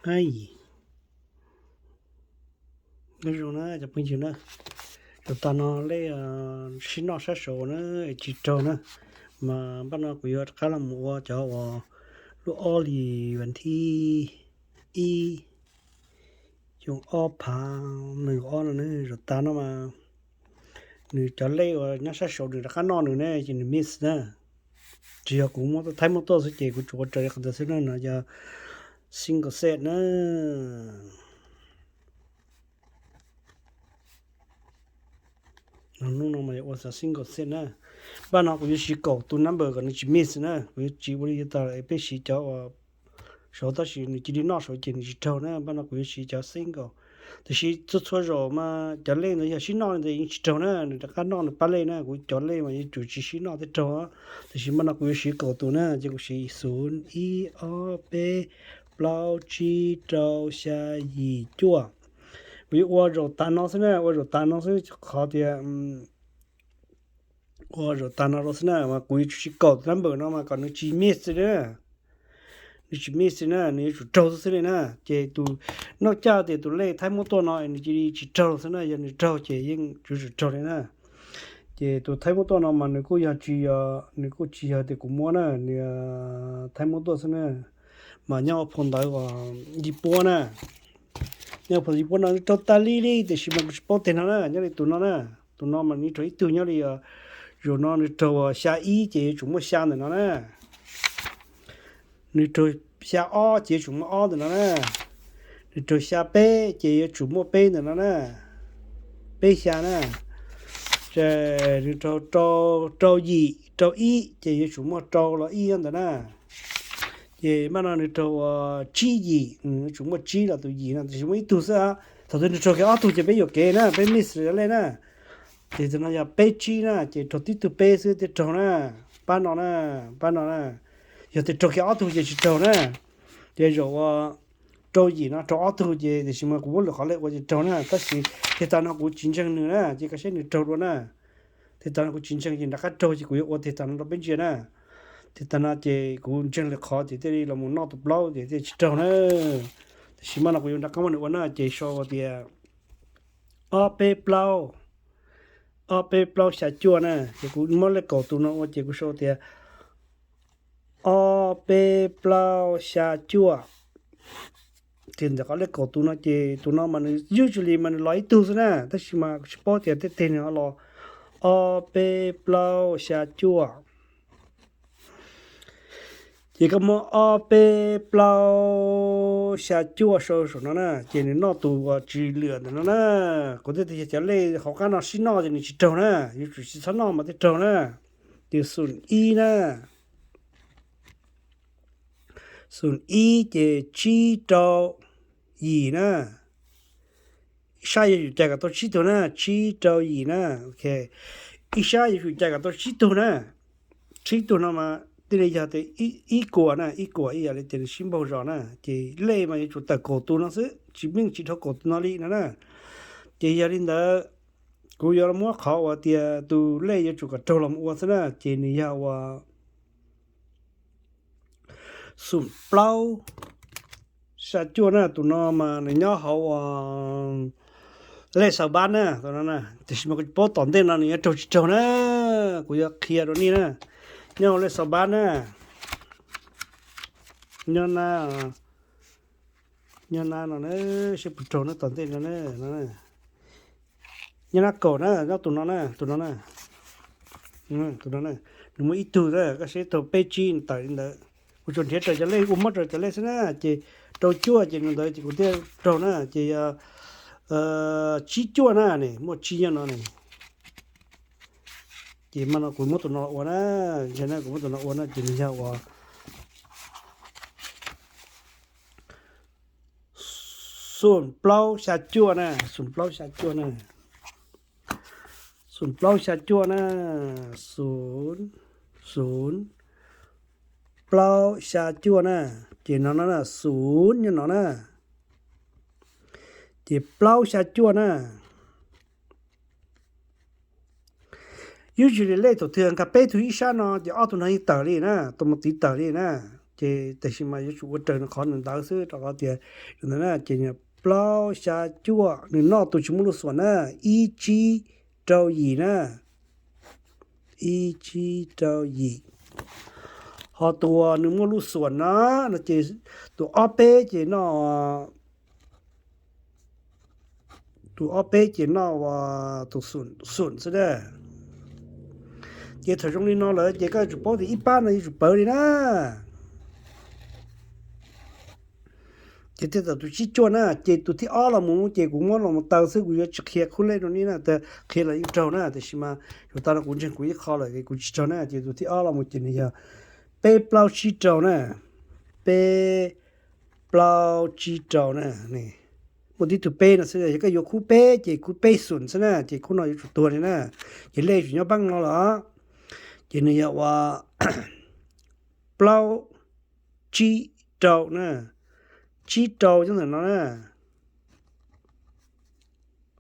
Ai, nyob zoo na cov phooj ywg na, zaum tas no lej sib noj sab saud na, tsis raug na, mas npaj no kuv yuav rov qab los mus ua cov uas lub ob hlis vas thib ib, xyoo ob phav nees nkaum ob no na, zaum tas no mas nws cov lej uas nyob sab saud nws rov qab noj nws ne ces nws miss na. Tsis yog kuv muab thaib muab tuaj xwb ces kuv tsuas ua raws li qhov ntawd xwb na, no yog single set na. Hnub no mas yuav ua xav single set na. Npaj no kuv yuav siv kaum tus number kom nws tsis miss na, kuv yuav tsis ua li tag peb siv cov uas saud tab sis nws cia li noj saud ces nws tsis raug na, npaj no kuv yuav siv cov single. Tiam sis txhua txhua zaum mas cov lej ntawd yog sib noj li ntawd yeej tsis raug na, nws rov qab noj nws pab lej na, kuv cov lej mas yuav tsum tsis sib noj thiaj raug. Tiam sis npaj no kuv yuav siv kaum tus na, ces kuv siv xum ib ob peb plaub tsib rau xya yim cuaj. Kuv yuav ua zaum tas no xwb na, ua zaum tas no xwb qhov tias ua zaum tas no rau xwb na, mas kuv yuav tsum siv kaum tus number no mas kom nws tsis miss xwb na. Nws tsis miss xwb na, nws yuav tsum raug xwb li na. Ces tus noj caj tias tus lej thaib muab tuaj no nws cia li tsis raug xwb na, yog nws raug ces yeej yuav tsum raug li na. Ces tus thaib muab tuaj no mas nws kuj yog tsis yog, nws kuj tsis yog tias kuv muab na, nws thaib muab tuaj xwb na. Mas nyob hauv phau ntawv uas yim puab na, nyob hauv phau yim puab no nws raug tas li li, tiam sis mas kuv tsis paub teg no na, nyob li tus no na. Tus no mas nws raug ib tug nyob li, zaum no nws raug xya ib ces yuav tsum muaj xya ntawm no na. Nws raug xya ob ces yuav tsum muaj ob ntawm no na. Nws raug xya peb ces yuav tsum muaj peb ntawm no na, peb xya na. Ces nws raug rau, rau yim rau ib ces yuav tsum muaj rau los ib ntawm na. Ces npaj no nws raug tsib yim, yuav tsum muaj tsib los tus yim no, tiam sis muaj ib tug xwb. Thaum twg nws raug kiag ob tug ces peb yuam kev na, peb miss lej na. Ces tus no yog peb tsib na, ces raug tib tug peb xwb thiaj raug na. Pab no na, pab no na. Yog tias raug kiag ob tug ces tsis raug na. Ces zaum uas rau yim no raug ob tug ces tiam sis mas kuv muab lwm qhov lej ua ces raug na, tab sis tig tas no kuv tsis ntseeg nws na, ces koj saib nws raug dua na. Tig tas no kuv tsis ntseeg ces nws rov qab raug ces kuv yuav ua tig tas no rau peb ntsia na. Tig tas no ces kuv ntseeg lwm qhov ces thiaj li los mus noj tus plaub ces thiaj tsis raug na. Tiam sis mas no kuv yuav nrog koj muab nws ua na, ces sau tias ob peb plaub, ob peb plaub xya cuaj na, ces kuv muab lej kaum tus no ua ces kuv sau tias ob peb plaub xya cuaj. Ces ntawm qhov lej kaum tus no ces tus no mas nws usually mas nws los ib tug xwb na, tab sis mas kuv tsis paub tias tej teg nws ho los ob peb plaub xya cuaj. Ces koj muab ob peb plaub xya cuaj sau saum no na, ces nws noj tus uas tsis lwam ntawm no na. Kuv thiaj tias yog cov lej hauv qab no sib noj ces nws tsis raug na, yuav tsum tsis txhob noj mas thiaj raug na. Ces xum ib na, xum ib ces tsib rau yim na. Ib sab yuav tsum cais kom tau tsib tug na, tsib rau yim na. Ib sab yuav tsum cais kom tau tsib tug na. Tsib tug no mas thiaj li yog tias ib kuam na, ib kuam ib yam li tias nws sib npaug zos na, ces lej mas yuav tsum tawm kaum tus no xwb, tsis meej tsis dhau kaum tus no li no na. Ces yog li ntawd, kuv yuav muab qhov uas tias tus lej yuav tsum kom raug los ua xwb na, ces nws yog uas xum plaub xya cuaj na, tus no mas nws nyob hauv lej xaus pab na, tus no na, tiam sis mas kuv tsis paub tom ntej no nws yuav raug tsis raug na, kuv yuav qhia rau nej na. Nyob hauv lej xaus pab na, nyob na, nyob na no na, seb puas raug na tom ntej no na. Nyob na kaum na, nyob tus no na, tus no na, tus no na, nws muaj ib tug na, koj saib raug peb tsib tawm li ntawd. Kuv tsuas nrhiav raws cov lej, ua muab raws cov lej xwb na, ces rau cuaj ces nws ntawd ces kuv thiaj raug na, ces yog tsib cuaj na, muaj tsib nyob no ne. Ces mas no kuv muab tus no ua na, kuv muab tus no ua na ces nws yog uas xum plaub xya cuaj na, xum plaub xya cuaj na, xum plaub xya cuaj na, xum, xum plaub xya cuaj na, ces no no na, xum nyob no na, ces plaub xya cuaj na. Usually lej thaum twg nkag peb tug ib sab no ces ob tug no yeej tawm li na, tus mus tiv tawm li na. Ces tam sim mas yuav tsum ua raws nws qhov ntawd xwb rau qhov tias ntawd na ces plaub xya cuaj nws noj tus tsis muaj lub xuam na, ib tsib rau yim na, ib tsib rau yim. Ho tus uas nws muaj lub xuam na, no ces tus ob peb ces noj, tus ob peb ces noj tus xum xum xwb na. Ces thaum zoo li no lawm ces koj yuav tsum paub tias ib pab no yuav tsum pawv li na. Ces thiaj tawm tus tsib cuaj na, ces tus thib ob los mus ces kuv muab los mus taw xwb, kuv yuav tsis qhia khub lej rau nej na, qhia los yeej raug na, tiam sis mas yuav tas no kuv ntseeg kuv ib qho lawm kuv tsis raug na, ces tus thib ob los mus ces nws yog peb plaub tsib rau na, peb plaub tsib rau na. Muaj tib tug peb no xwb, yog koj yuav khub peb ces khub peb xum xwb na, ces khub no yuav tsum tuag li na. Ces lej tsis nyob paab no los, ces nws yog ua plaub tsib rau na, tsib rau nyob ntawm no na.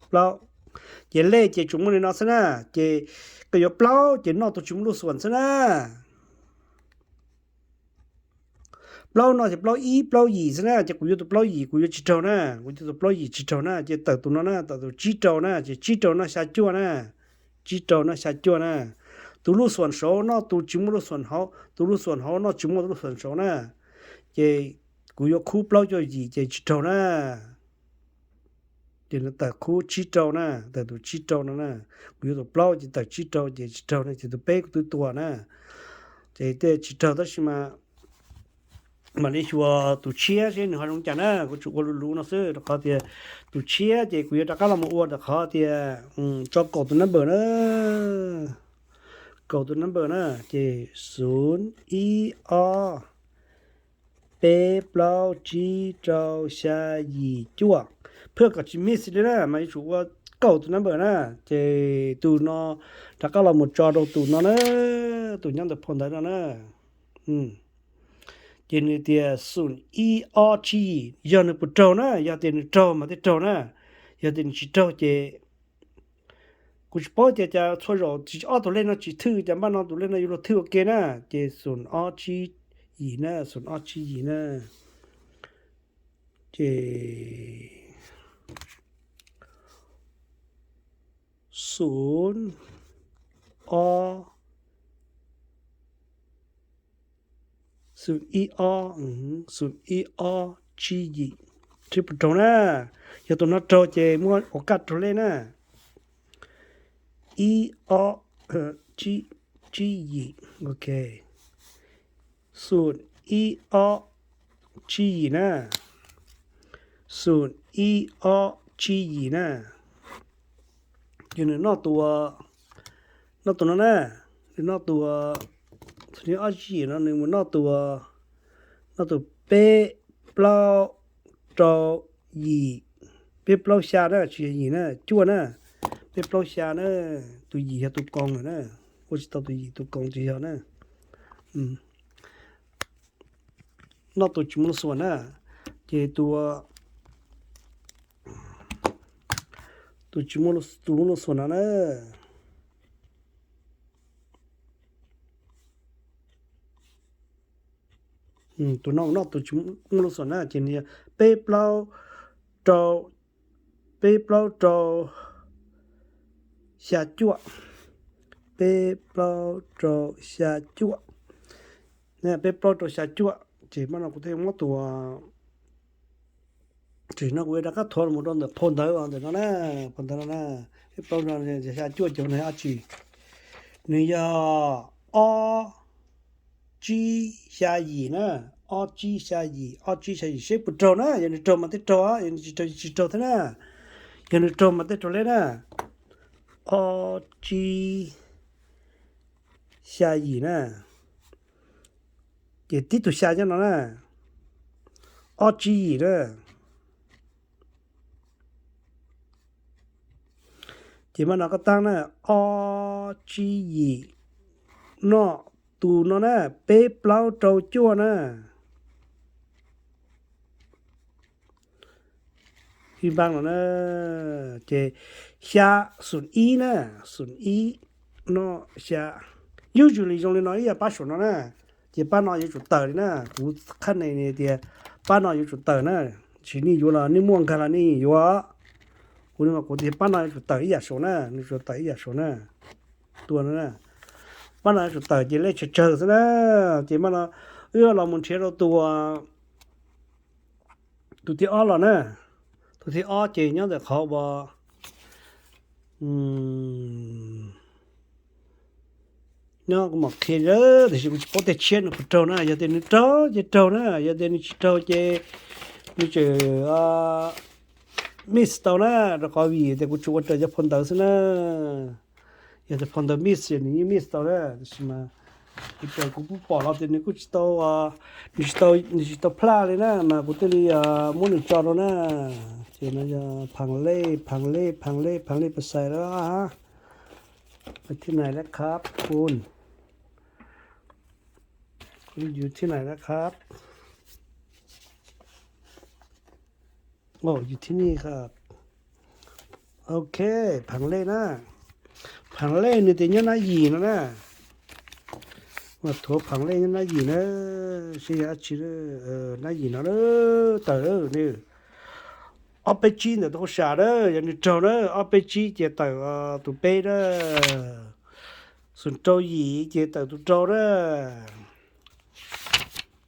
Plaub, ces lej ces tsuas muaj li no xwb na, ces koj yuav plaub ces noj tus tsis muaj lub xuam xwb na. Plaub no ces plaub ib plaub yim xwb na, ces kuv yuav tus plaub yim kuv yuav tsis raug na, kuv yuav tus plaub yim tsis raug na, ces tawm tus no na, tawm tus tsib rau na, ces tsib rau noj xya cuaj na, tsib rau noj xya cuaj na. Tus lub xuam saud noj tus tsis muaj lub xuam hauv, tus lub xuam hauv noj tsis muaj lub xuam saud na, ces kuv yuav khub plaub cuaj yim ces tsis raug na. Ces nws tawm khub tsib rau na, tawm tus tsib rau no na, kuv yuav tus plaub ces tawm tsib rau ces tsis raug na, ces tus peb kuv twb tuag na. Ces tej tsis raug tab sis mas mam li xyuas tus tshiab seb nws ho zoo cas na, kuv tsuas ua luv luv no xwb rau qhov tias tus tshiab ces kuv yuav rov qab los mus ua rau qhov tias tso kaum tus number na, kaum tus number na, ces xum ib ob peb plaub tsib rau xya yim cuaj, phwj kom tsis miss li na mas yuav tsum ua kaum tus number na, ces tus no rov qab los mus tso rau tus no na, tus nyob ntawm phau ntawv no na. Ces nws tias xum ib ob tsib yim, yog nws puas raug na, yog tias nws raug mas thiaj raug na, yog tias nws tsis raug ces kuv tsis paub tias cas txhua zaus tsis ob tus lej no tsis thwj, cas npaj no tus lej no yuav luag thwj ua ke na, ces xum ob tsib yim na, xum ob tsib yim na, ces xum ob, xum ib ob, xum ib ob tsib yim, seb puas raug na. Yog tus no raug ces muab ua kaj raug lej na. Ib ob tsib yim, ok. Xum ib ob tsib yim na, xum ib ob tsib yim na. Ces nws noj tus, noj tus no na, nws noj tus, ob tsib yim no nws mus noj tus, noj tus peb plaub rau yim, peb plaub xya na, tsis yog yim na, cuaj na, peb plaub xya na, tus yim yog tus koos lawm na, ua tsis tau tus yim, tus koos tsis yog na. Noj tus tsis muaj lub xuas na, ces tus, tus tsis muaj, tus muaj lub xuas no na. Tus no noj tus tsis muaj lub xuas na, ces nws yog peb plaub rau, peb plaub rau xya cuaj, peb plaub rau xya cuaj, peb plaub rau xya cuaj, ces mas no kuv thiaj muab tus, ces no kuv rov qab thuav mus rau ntawm phau ntawv ntawm no na, phau ntawv no na, peb plaub rau xya cuaj ces no ob tsi, nws yog ob tsib xya yim na, ob tsib xya yim, ob tsib xya yim seb puas raug na, yog nws raug mas thiaj raug, yog nws tsis raug tsis raug thiab na, yog nws raug mas thiaj raug lej na, ob tsib xya yim na, ces tib tug xya nyob no na, ob tsib yim na. Ces mas no koj tab na, ob tsib yim noj tus no na, peb plaub rau cuaj na. Ib npaab no na, ces xya xum ib na, xum ib noj xya. Usually zoo li no ib yam pab saum no na, Ces pab no yuav tsum tawm li na, kuv qhab ne tias pab no yuav tsum tawm na. Sis nej yuav los nej muaj nkag los nej yuav. Kuv no mas kuv tias pab no yuav tsum tawm ib yam saum na, nws tsum tawm ib yam saum na. Tua no na, pab no yuav tsum tawm ces lej tsawg tsawg xwb na. Ces pab no wb los mus nrhiav rau tus, tus thib ob los na. Tus thib ob ces nyob ntawm qhov uas nyob kuv mam qhia, tiam sis kuv tsis paub tej tshiab nws puas raug na. Yog tias nws raug ces raug na, yog tias nws tsis raug ces nws tseem miss tau na, rau qhov vim tias kuv tsuas ua raws cov phau ntawv xwb na. Yog tias phau ntawv miss ces nws yeej miss tau na, tiam sis mas kuv pom los tias nws kuj tsis tau, nws tsis tau, nws tsis tau plaj li na, mas kuv thiaj li muab nws tso rau na. Ces no yog phav lej, phav lej, phav lej, phav lej pas xais lawm. Thib nais lab khab pun, yus thib nais lab khab. Yus thib ni, ok, phav lej na. Phav lej nws tias nyob nab yim no na. Mas thuav phav lej nyob nab yim na, seb yog dab tsi, nab yim no tawm ne. Ob peb tsib ntawm tus hauj sam na, yog nws raug na, ob peb tsib ces tawm tus peb na, xum rau yim ces tawm tus rau na.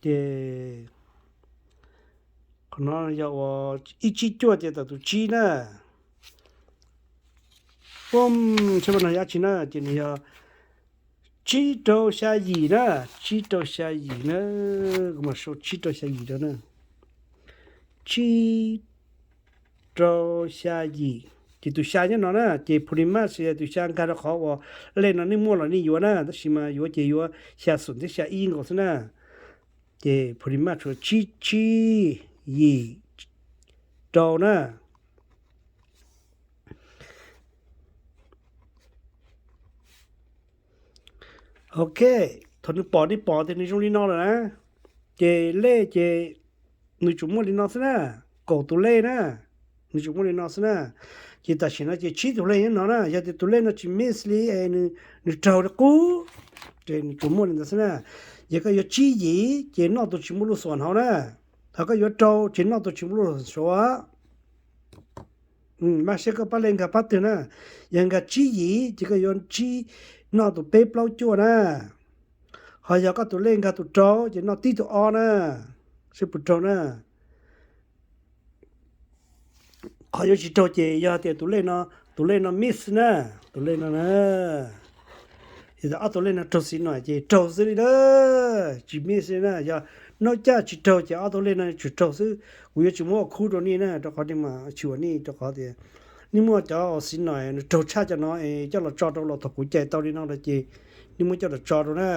Ces qhov no yog uas ib tsib cuaj ces tawm tus tsib na. Pum, seb pab no yog dab tsi na, ces nws yog tsib rau xya yim na, tsib rau xya yim na, kuv mam sau tsib rau xya yim rau na. Tsib rau xya yim, ces tus xya nyob no na, ces pretty much tus xya nkag rau qhov uas lej no nej muaj los nej yuav na, tab sis mas yuav ces yuav xya xum thiab xya ib nkaus xwb na. Ces pretty much tshuav tsib tsib yim rau na. Ok, thaum nws pom, nej pom tias nws zoo li no lawm na, ces lej ces nws tsuas muaj li no xwb na, kaum tus lej na, nws tsuas muaj li no xwb na. Ces tam sim no ces tsib tus lej nyob no na, yog tias tus lej no tsis miss li es nws raug li qub, ces nws tsuas muaj li ntawd xwb na. Yog koj yuav tsib yim ces noj tus tsis muaj lub xum hauv na, ho koj yuav rau ces noj tus tsis muaj lub xum saud. Mas seb koj pab lej nkag pab twg na. Yog nkag tsib yim ces koj yuav tsib noj tus peb plaub cuaj na. Ho yog koj tus lej nkag tus rau ces noj tib tus ob na. Seb puas raug na. Qhov yuav tsis raug ces yog tias tus lej no, tus lej no miss na, tus lej no na. Yog tias ob tus lej no raug xis no ces raug xwb li na, tsis miss li na. Yog noj caj tsis raug ces ob tus lej no tsuas raug xwb. Kuv yuav tsis muab ua khub rau nej na, rau qhov nej mas tsis ua nej, rau qhov tias nej muaj cov xis no nws raug tshaj cov no es coj los tso rau los thaum kuv cais tau li no lawm ces nej muab coj los tso rau na,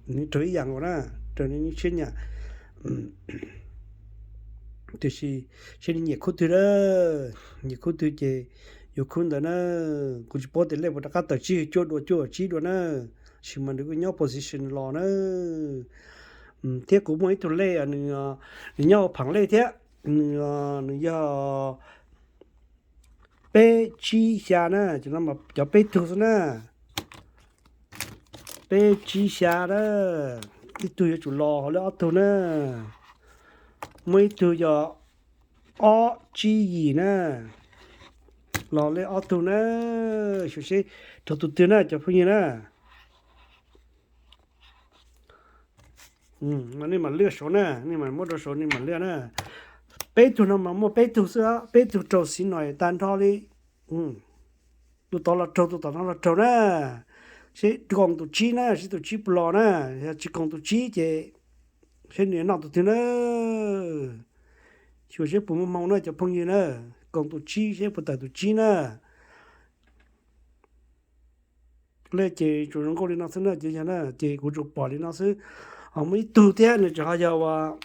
nws raug ib yam nkaus na, raug nej siab nyam. Tiam sis seb nej nyiam khub twg na, nyiam khub twg ces yuav khub ntawd na. Kuv tsis paub tias lej puas rov qab tawm tsib cuaj dua cuaj tsib dua na, sis mas nws kuj nyob position los na. Thiab kuv muaj ib tug lej, nws nyob hauv phav lej thiab, nws yog peb tsib xya na, cov peb tug xwb na. Peb tsib xya na, ib tug yuav tsum los hauv lej ob tug na. Muaj ib tug yog ob tsib yim na, los lej ob tug na. Xyuas seb raug tus twg na cov phooj ywg na. Nej mam lwaj saud na, nej mam muab rau saud nej mam lwaj na. Peb tug no mas muaj peb tug xwb, peb tug raug xis no tag nrho li. Tus tod los raug, tus tom no los raug na. Seb koom tus tsib na, seb tus tsib puas los na. Yog tsis koom tus tsib ces seb nws noj tus twg na. Xyuas seb puas muaj hmoo na cov phooj ywg na. Koom tus tsib seb puas tawm tus tsib na. Lej ces tsuas zoo nkauj li no xwb na, ces yog na ces kuv tsuas pom li no xwb. Ho muaj ib tug thiab nws tseem ho yog uas,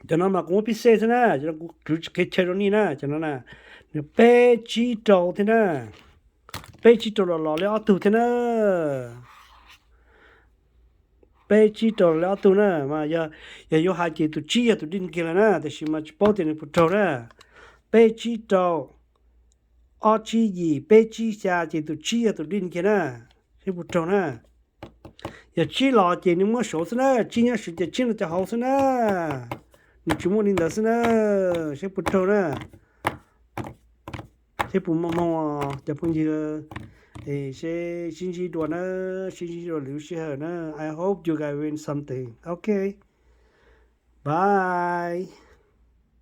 cov no mas kuv muab pib xej xwb na, cov no kuv kwv tsis qhia chaw rau nej na, cov no na, nws peb tsib rau thiab na, peb tsib rau los los lej ob tug thiab na. Peb tsib rau los lej ob tug na, mas yog yuav hais ces tus tsib yog tus dij kiag lawm na, tiam sis mas tsis paub tias nws puas raug na. Peb tsib rau, ob tsib yim, peb tsib xya ces tus tsib yog tus dij kiag na, seb puas raug na. Yog tsib los ces nws muab saud xwb na, tsib nyob saud ces tsib no cov hauv xwb na. Nws tsis muaj li ntawd xwb na. Seb puas raug na, seb puas muaj hmoo os cov phooj ywg. Seb sib ntsib dua na, sib ntsib dua lwm lub sij hawm na. I hope you guys win something. Ok, bye.